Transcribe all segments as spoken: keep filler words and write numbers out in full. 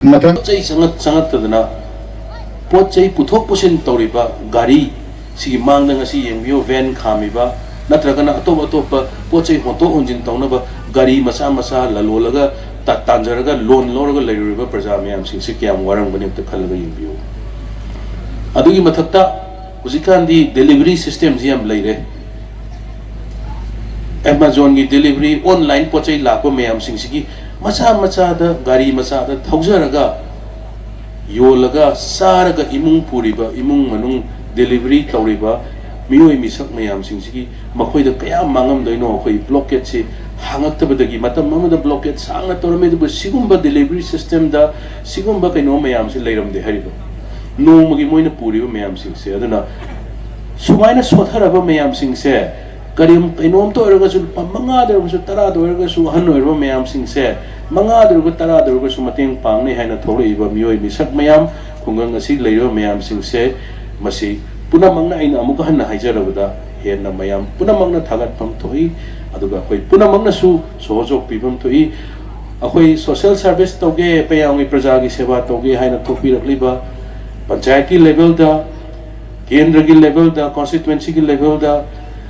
ꯃꯊꯪ ꯄꯣꯠ ꯆꯩ ꯆꯪꯉꯛ ꯆꯪꯉꯛꯇꯗꯅ ꯄꯣꯠ ꯆꯩ ꯄꯨꯊꯣꯛ ꯄꯨꯁꯤꯟ ꯇꯧꯔꯤꯕ ꯒꯥꯔꯤ ꯁꯤꯒꯤ ꯃꯥꯡꯗ ꯉꯁꯤ ꯌꯦꯡꯕꯤꯌꯨ, ꯚꯦꯟ ꯈꯥꯝꯃꯤꯕ ꯅꯠꯇ꯭ꯔꯒꯅ ꯑꯇꯣꯞ ꯑꯇꯣꯞꯄ ꯄꯣꯠ ꯆꯩ ꯍꯣꯟꯇꯣꯛ ꯍꯣꯟꯖꯤꯟ ꯇꯧꯅꯕ ꯒꯥꯔꯤ ꯃꯆꯥ ꯃꯆꯥ ꯂꯂꯣꯜꯂꯒ ꯇꯥ- ꯇꯥꯟꯖꯔꯒ ꯂꯣꯟ ꯂꯧꯔꯒ ꯂꯩꯔꯨꯔꯤꯕ ꯄ꯭ꯔꯖꯥ ꯃꯌꯥꯝꯁꯤꯡꯁꯤ ꯀꯌꯥꯝ ꯋꯥꯔꯝꯒꯅꯤ ꯑꯝꯇ ꯈꯜꯂꯒ ꯌꯦꯡꯕꯤꯌꯨ꯫ ꯑꯗꯨꯒꯤ ꯃꯊꯛꯇ ꯍꯧꯖꯤꯛꯀꯥꯟꯗꯤ ꯗꯦꯂꯤꯚꯔꯤ ꯁꯤꯁꯇꯦꯝꯁꯤ ꯌꯥꯝ ꯂꯩꯔꯦ꯫ ꯑꯦꯃꯥꯖꯣꯟꯒꯤ ꯗꯦꯂꯤꯚꯔꯤ, ꯑꯣꯟꯂꯥꯏꯟ ꯄꯣꯠ ꯆꯩ ꯂꯥꯛꯄ ꯃꯌꯥꯝꯁꯤꯡꯁꯤꯒꯤ ꯃꯆꯥ ꯃꯆꯥꯗ, ꯒꯥꯔꯤ ꯃꯆꯥꯗ ꯊꯧꯖꯔꯒ ꯌꯣꯜꯂꯒ ꯆꯥꯔꯒ ꯏꯃꯨꯡ ꯄꯨꯔꯤꯕ, ꯏꯃꯨꯡ ꯃꯅꯨꯡ ꯗꯦꯂꯤꯚꯔꯤ ꯇꯧꯔꯤꯕ ꯃꯤꯑꯣꯏ ꯃꯤꯁꯛ ꯃꯌꯥꯝꯁꯤꯡꯁꯤꯒꯤ ꯃꯈꯣꯏꯗ ꯀꯌꯥꯝ ꯃꯥꯡꯉꯝꯗꯣꯏꯅꯣ꯫ ꯑꯩꯈꯣꯏ ꯕ꯭ꯂꯣꯀꯦꯠꯁꯤ ꯍꯥꯡꯉꯛꯇꯕꯗꯒꯤ, ꯃꯇꯝ ꯑꯃꯗ ꯕ꯭ꯂꯣꯀꯦꯠ ꯁꯥꯡꯅ ꯇꯧꯔꯝꯃꯤ, ꯑꯗꯨꯕꯨ ꯁꯤꯒꯨꯝꯕ ꯗꯦꯂꯤꯚꯔꯤ ꯁꯤꯁꯇꯦꯝꯗ ꯁꯤꯒꯨꯝꯕ ꯀꯩꯅꯣ ꯃꯌꯥꯝꯁꯤ ꯂꯩꯔꯝꯗꯦ ꯍꯥꯏꯔꯤꯕ꯫ ꯅꯣꯡꯃꯒꯤ ꯃꯣꯏꯅ ꯄꯨꯔꯤꯕ ꯃꯌꯥꯝꯁꯤꯡꯁꯦ, ꯑꯗꯨꯅ ꯁꯨꯃꯥꯏꯅ ꯁꯣꯠꯊꯔꯕ ꯃꯌꯥꯝꯁꯤꯡꯁꯦ, ꯀꯔꯤ, ꯀꯩꯅꯣꯝꯇ ꯑꯣꯏꯔꯒꯁꯨ, ꯂꯨꯄꯥ ꯃꯉꯥꯗ ꯑꯣꯏꯔꯒꯁꯨ, ꯇꯔꯥꯗ ꯑꯣꯏꯔꯒꯁꯨ, ꯑꯍꯟ ꯑꯣꯏꯔꯕ ꯃꯌꯥꯝꯁꯤꯡꯁꯦ ꯃꯉꯥꯗ ꯑꯣꯏꯔꯒ ꯇꯔꯥꯗ ꯑꯣꯏꯔꯒꯁꯨ ꯃꯇꯦꯡ ꯄꯥꯡꯅꯤ ꯍꯥꯏꯅ ꯊꯣꯛꯂꯛꯏꯕ ꯃꯤꯑꯣꯏ ꯃꯤꯁꯛ ꯃꯌꯥꯝ, ꯈꯨꯡꯒꯪ ꯑꯁꯤ ꯂꯩꯔꯤꯕ ꯃꯌꯥꯝꯁꯤꯡꯁꯦ, ꯃꯁꯤ ꯄꯨꯝꯅꯃꯛꯅ, ꯑꯩꯅ ꯑꯃꯨꯛꯀ ꯍꯟꯅ ꯍꯥꯏꯖꯔꯕꯗ, ꯍꯦꯟꯅ ꯃꯌꯥꯝ ꯄꯨꯝꯅꯃꯛꯅ ꯊꯥꯒꯠꯐꯝ ꯊꯣꯛꯏ꯫ ꯑꯗꯨꯒ ꯑꯩꯈꯣꯏ ꯄꯨꯝꯅꯃꯛꯅꯁꯨ ꯁꯍꯣꯖꯣꯛ ꯄꯤꯐꯝ ꯊꯣꯛꯏ꯫ ꯑꯩꯈꯣꯏ ꯁꯣꯁꯦꯜ ꯁꯥꯔꯚꯤꯁ ꯇꯧꯒꯦ, ꯃꯌꯥꯝꯒꯤ ꯄ꯭ꯔꯖꯥꯒꯤ ꯁꯦꯕꯥ ꯇꯧꯒꯦ ꯍꯥꯏꯅ ꯊꯣꯛꯄꯤꯔꯛꯂꯤꯕ ꯄꯟꯆꯥꯌꯠꯀꯤ ꯂꯦꯚꯦꯜꯗ, ꯀꯦꯟꯗ꯭ꯔꯒꯤ ꯂꯦꯚꯦꯜꯗ, ꯀꯣꯟꯁꯇꯤꯇ꯭ꯋꯦꯟꯁꯤꯒꯤ ꯂꯦꯚꯦꯜꯗ,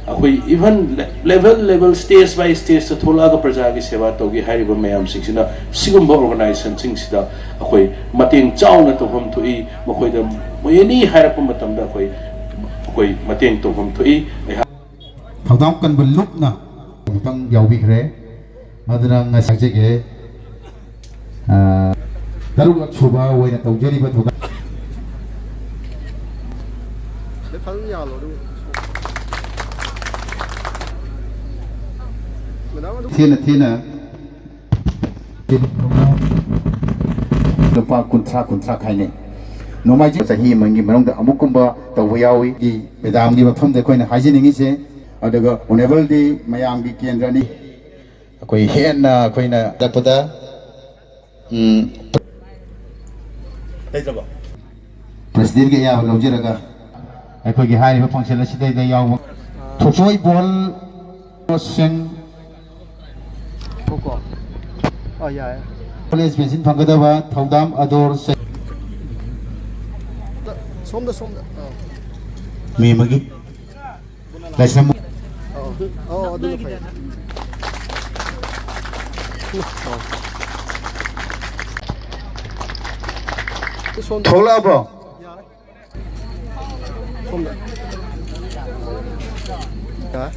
ꯑꯩꯈꯣꯏ ꯏꯚꯟ ꯂꯦꯚꯦꯜ ꯂꯦꯚꯦꯜ, ꯁ꯭ꯇꯦꯖ ꯕꯥꯏ ꯁ꯭ꯇꯦꯖꯇ ꯊꯣꯛꯂꯛꯑꯒ ꯄ꯭ꯔꯖꯥꯒꯤ ꯁꯦꯕꯥ ꯇꯧꯒꯦ ꯍꯥꯏꯔꯤꯕ ꯃꯌꯥꯝꯁꯤꯡꯁꯤꯅ, ꯁꯤꯒꯨꯝꯕ ꯑꯣꯔꯒꯅꯥꯏꯖꯦꯁꯟꯁꯤꯡꯁꯤꯗ ꯑꯩꯈꯣꯏ ꯃꯇꯦꯡ ꯆꯥꯎꯅ ꯇꯧꯐꯝ ꯊꯣꯛꯏ꯫ ꯃꯈꯣꯏꯗ, ꯃꯣꯏ ꯑꯦꯅꯤ ꯍꯥꯏꯔꯛꯄ ꯃꯇꯝꯗ ꯑꯩꯈꯣꯏ, ꯑꯩꯈꯣꯏ ꯃꯇꯦꯡ ꯇꯧꯐꯝ ꯊꯣꯛꯏ꯫ ꯑꯩꯍꯥꯛ ꯊꯧꯗꯥꯡ ꯀꯟꯕ ꯂꯨꯞꯅ ꯑꯃꯨꯛꯇꯪ ꯌꯥꯎꯕꯤꯈ꯭ꯔꯦ꯫ ꯑꯗꯨꯅ ꯉꯁꯥꯏ ꯍꯥꯏꯖꯒꯦ, ꯑ, ꯇꯔꯨꯛꯂꯛ ꯁꯨꯕ ꯑꯣꯏꯅ ꯇꯧꯖꯔꯤꯕ ꯊꯧꯗꯥꯡ꯫ ꯐꯖꯅ ꯌꯥꯜꯂꯣ, ꯑꯗꯨ꯫ ꯃꯦꯗꯥꯝ, ꯑꯗꯨ ꯊꯦꯅ ꯊꯦꯅ ꯂꯨꯄꯥ ꯀꯨꯟꯊ꯭ꯔꯥ, ꯀꯨꯟꯊ꯭ꯔꯥ ꯈꯥꯏꯅꯩ꯫ ꯅꯣꯡꯃꯥꯏꯖꯤꯡ ꯆꯍꯤ ꯑꯃꯒꯤ ꯃꯅꯨꯡꯗ ꯑꯃꯨꯛꯀꯨꯝꯕ ꯇꯧꯕ ꯌꯥꯎꯏ꯫ ꯃꯦꯗꯥꯝꯒꯤ ꯃꯐꯝꯗ ꯑꯩꯈꯣꯏꯅ ꯍꯥꯏꯖꯅꯤꯡꯉꯤꯁꯦ, ꯑꯗꯨꯒ ꯑꯣꯅꯦꯕꯜꯗꯤ ꯃꯌꯥꯝꯒꯤ ꯀꯦꯟꯗ꯭ꯔꯅꯤ꯫ ꯑꯩꯈꯣꯏ ꯍꯦꯟꯅ ꯑꯩꯈꯣꯏꯅ ꯆꯠꯄꯗ, ꯎꯝ, ꯂꯩꯇ꯭ꯔꯕꯣ? ꯄ꯭ꯔꯁꯤꯗꯦꯟꯒꯤ ꯑꯌꯥꯕ ꯂꯧꯖꯔꯒ ꯑꯩꯈꯣꯏꯒꯤ ꯍꯥꯏꯔꯤꯕ ꯐꯪꯁꯟ ꯑꯁꯤꯗꯩꯗ ꯌꯥꯎꯕ ꯊꯣꯏꯊꯣꯏꯕꯣꯜ ꯁꯤꯡ꯫ ꯀꯣ꯫ ꯑ, ꯌꯥꯏ꯫ ꯀꯣꯂꯦꯖ ꯄꯦꯟꯁꯤꯜ ꯐꯪꯒꯗꯕ ꯊꯧꯗꯥꯝ ꯑꯗꯣꯔ ꯆꯩ- ꯁꯣꯝꯗ, ꯁꯣꯝꯗ꯫ ꯑꯥ꯫ ꯃꯤ ꯑꯃꯒꯤ ꯂꯥꯏꯁ꯭ꯔꯝ꯫ ꯑꯥ, ꯑꯥ, ꯑꯗꯨꯅ ꯐꯩ꯫ ꯑꯥ꯫ ꯁꯣꯝꯗ꯫ ꯊꯣꯛꯂꯛꯑꯕꯣ? ꯁꯣꯝꯗ꯫ ꯑꯥ꯫